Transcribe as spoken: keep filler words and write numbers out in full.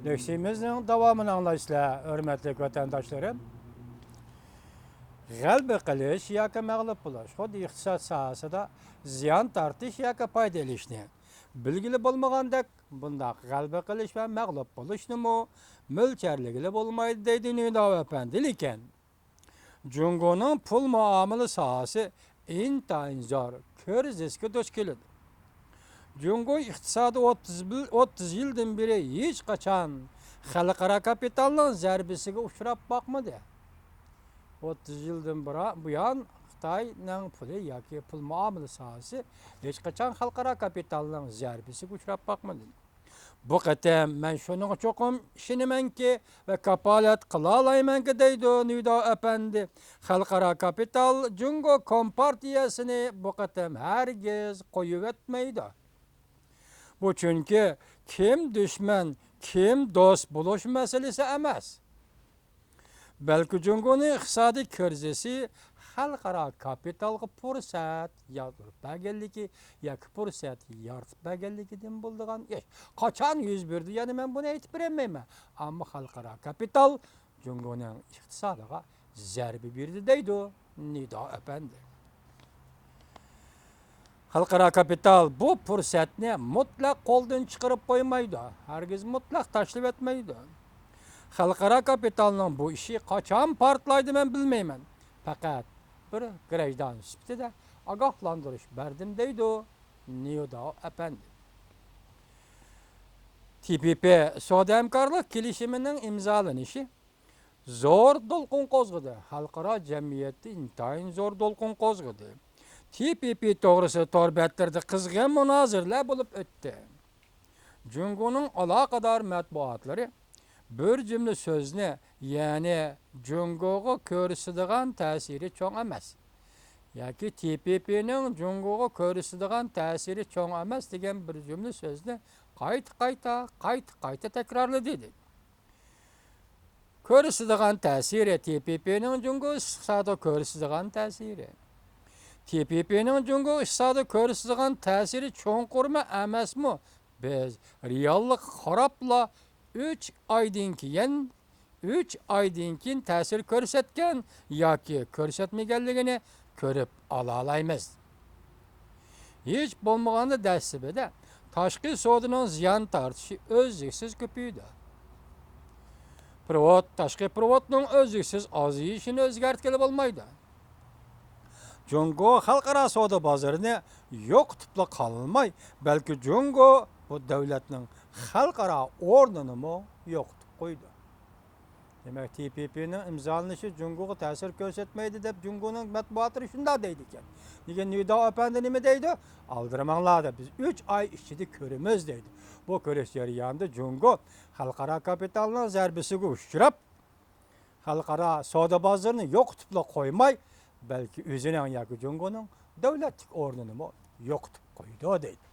لېكسىيىمىزنىڭ داۋامىنى ئاڭلايسىلەر، ھۆرمەتلىك ۋەتەنداشلىرىم. غەلىبە قىلىش ياكى مەغلۇپ بولۇش خۇددى ئىقتىساد ساھەسىدە زىيان تارتىش ياكى پايدا ئېلىشنى بىلگىلى بولمىغاندەك، بۇنداق غەلىبە قىلىش ۋە مەغلۇپ بولۇشنىمۇ مۆلچەرلىگىلى بولمايدۇ، دەيدۇ نىداۋ ئەپەندى. لېكىن جۇڭگونىڭ پۇل مۇئامىلە ساھەسى ئىنتايىن زور كىرىزىسكە دۇچ كېلىدۇ. جۇڭگو ئىقتىسادى ئوتتۇز بىر، ئوتتۇز يىلدىن بېرى ھېچقاچان خەلقئارا كاپىتالنىڭ زەربىسىگە ئۇچراپ باقمىدى. ئوتتۇز يىلدىن بۇرا-، بۇيان خىتاينىڭ پۇلى ياكى پۇل مۇئامىلە ساھەسى ھېچقاچان خەلقئارا كاپىتالنىڭ زەربىسىگە ئۇچراپ باقمىدى. بۇ قېتىم مەن شۇنىڭغا چوقۇم ئىشىنىمەنكى ۋە كاپالەت قىلالايمەنكى، دەيدۇ نىداۋ ئەپەندى. خەلقئارا كاپىتال جۇڭگو كومپارتىيەسىنى بۇ قېتىم ھەرگىز قويۇۋەتمەيدۇ. بۇ چۈنكى كىم دۈشمەن، كىم دوست بولۇش مەسىلىسى ئەمەس. بەلكى جۇڭگونىڭ ئىقتىسادىي كىرىزىسى خەلقئارا كاپىتالغا پۇرسەت يارىتىپ بەرگەنلىكى ياكى پۇرسەت يارىتىپ بەرگەنلىكىدىن بولىدىغان ئىش. قاچان يۈز بېرىدۇ، يەنە مەن بۇنى ئېيتىپ بېرەلمەيمەن. ئەمما خەلقئارا كاپىتال جۇڭگونىڭ ئىقتىسادىغا زەربە بېرىدۇ، دەيدۇ نىداۋ ئەپەندى. خەلقئارا كاپىتال بۇ پۇرسەتنى مۇتلەق قولدىن چىقىرىپ قويمايدۇ، ھەرگىز مۇتلەق تاشلىۋەتمەيدۇ. خەلقئارا كاپىتالنىڭ بۇ ئىشى قاچان پارتلايدۇ، مەن بىلمەيمەن. پەقەت بىر گىرەجدان سۈپىتىدە ئاگاھلاندۇرۇش بەردىم، دەيدۇ نىداۋ ئەپەندى. تى پى پى سودا ھەمكارلىق كېلىشىمىنىڭ ئىمزالىنىشى زور دولقۇن قوزغىدى، خەلقئارا جەمئىيەتتە ئىنتايىن زور دولقۇن قوزغىدى. تى پى پى توغرىسىدا تور بەتلىرىدە قىزغىن مۇنازىرىلەر بولۇپ ئۆتتى. جۇڭگونىڭ ئالاقىدار مەتبۇئاتلىرى بىر جۈملە سۆزنى، يەنى جۇڭگوغا كۆرسىتىدىغان تەسىرى چوڭ ئەمەس ياكى تى پى پىنىڭ جۇڭگوغا كۆرسىتىدىغان تەسىرى چوڭ ئەمەس دېگەن بىر جۈملە سۆزنى قايتا-قايتا، قايتا-قايتا تەكرارلىدى، دېدى. كۆرسىتىدىغان تەسىرى، تى پى پىنىڭ جۇڭگو ئىقتىسادىغا كۆرسىتىدىغان تەسىرى. تى پى پىنىڭ جۇڭگو ئىقتىسادىغا كۆرسىتىدىغان تەسىرى چوڭقۇرمۇ ئەمەسمۇ؟ بىز رېئاللىققا قاراپلا ئۈچ ئايدىن كېيىن، ئۈچ ئايدىن كېيىن تەسىر كۆرسەتكەن ياكى كۆرسەتمىگەنلىكىنى كۆرۈپ ئالالايمىز. ھېچ بولمىغاندا دەسلىپىدە تاشقى سودىنىڭ زىيان تارتىشى ئۈزلۈكسىز كۆپىيىدۇ. پېرېۋوت، تاشقى پېرېۋوتنىڭ ئۈزلۈكسىز ئازىيىشىنى ئۆزگەرتكىلى بولمايدۇ. جۇڭگو خەلقئارا سودا بازىرىنى يوقىتىپلا قالماي، بەلكى جۇڭگو بۇ دۆلەتنىڭ خەلقئارا ئورنىنىمۇ يوقىتىپ قويدى. دېمەك، تى پى پىنىڭ ئىمزالىنىشى جۇڭگوغا تەسىر كۆرسەتمەيدۇ دەپ جۇڭگونىڭ مەتبۇئاتلىرى شۇنداق دەيدىكەن. لېكىن نىداۋ ئەپەندى نېمە دەيدۇ؟ ئالدىرىماڭلار دەپ، بىز ئۈچ ئاي ئىچىدە كۆرىمىز دەيدۇ. بۇ كۆرۈش جەريانىدا جۇڭگو خەلقئارا كاپىتالنىڭ زەربىسىگە ئۇچراپ، خەلقئارا سودا بازىرىنى يوقىتىپلا قويماي، بەلكى ئۆزىنىڭ ياكى جۇڭگونىڭ دۆلەتلىك ئورنىنىمۇ يوقىتىپ قويىدۇ دەيدۇ.